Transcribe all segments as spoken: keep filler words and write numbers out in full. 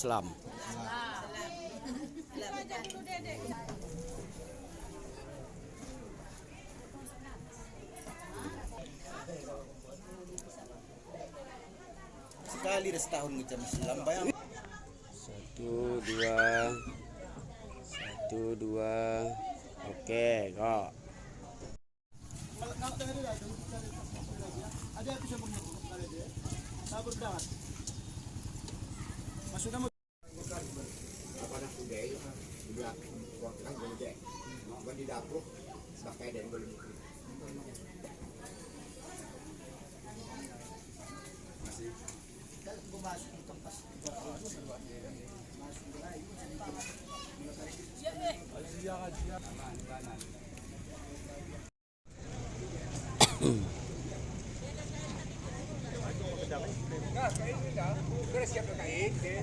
Islam. Sekali dah setahun macam Islam, bayang. Satu, dua. Satu, dua. Oke, go. Peulahan, peulahan.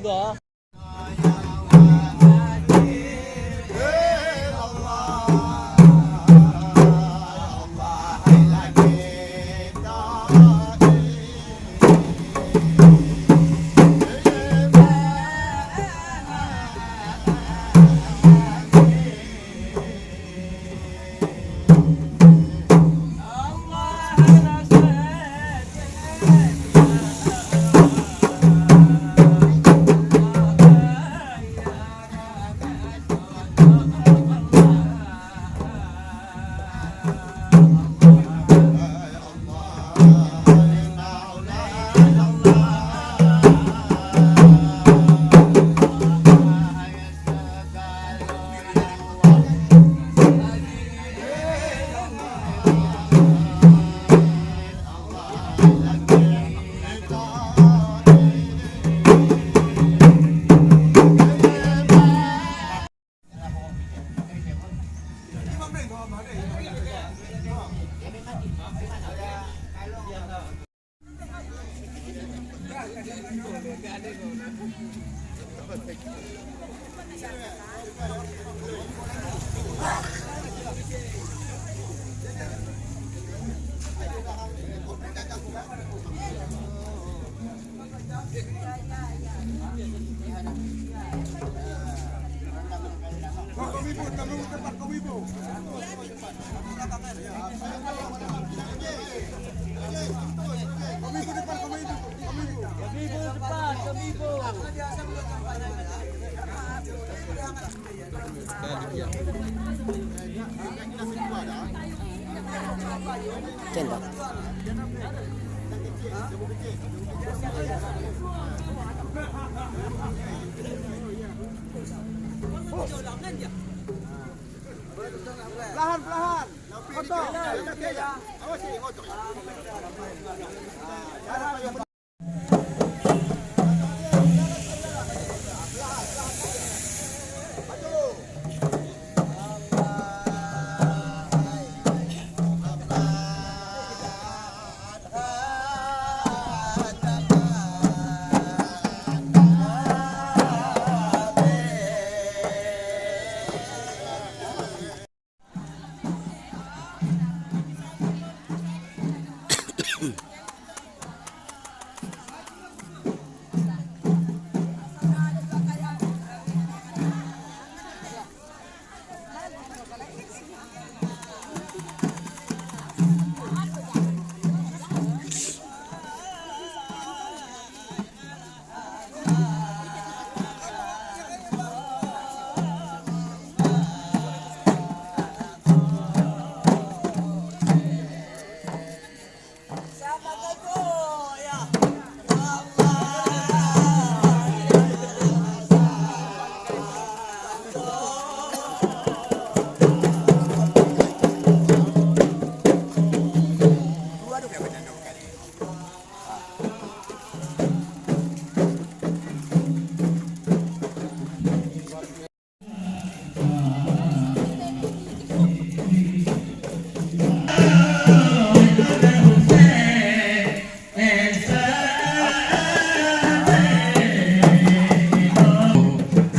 Motor.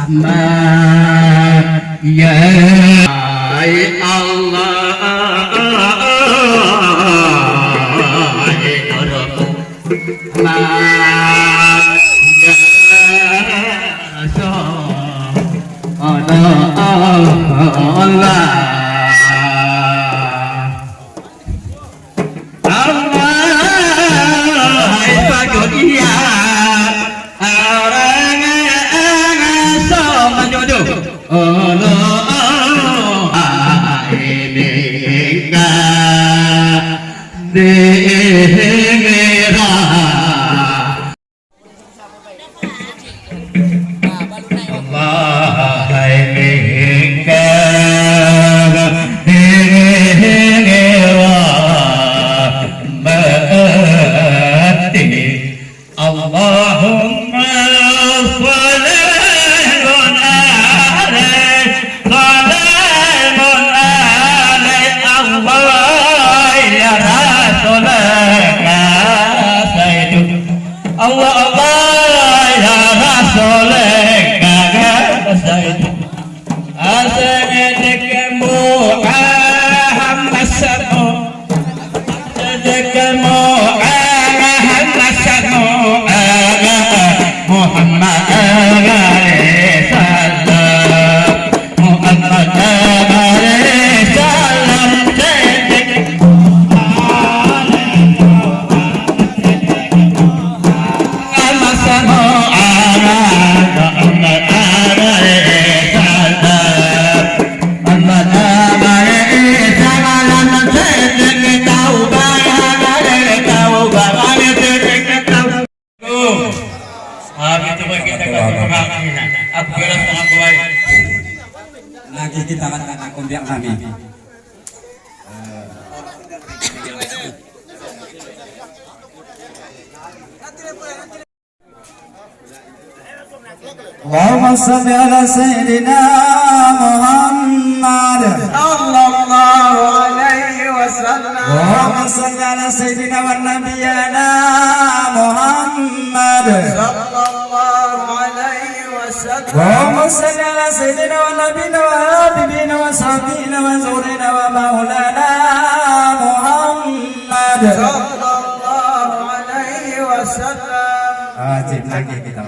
Ahmad, ya Allah, ya Rabb. Ahmad, ya Di akhirat. Allah hai mingka, di akhirat. Allahumma shalli ala, shalli ala Allah ya Rasulullah Sayyidina. Allah, Allah ya Rasulullah Sayyidina. Asai dekat Muhammad Sabu. Dekat Muhammad Sabu. Muhammad alaihi salam. Muhammad alaihi salam. Lagi kita akan akan biak kami. Allahumma shalli ala Sayyidina Muhammad. Sallallahu alaihi wasallam. Allahumma shalli ala Sayyidina wa Nabiyana Muhammad. Sallallahu alaihi wasallam. Allahumma shalli ala Sayyidina wa Nabiyina wa Habibina wa Syafi'ina wa Zuhrina wa Maulana Muhammad. Sallallahu alaihi wasallam. Ah, cek lagi kita.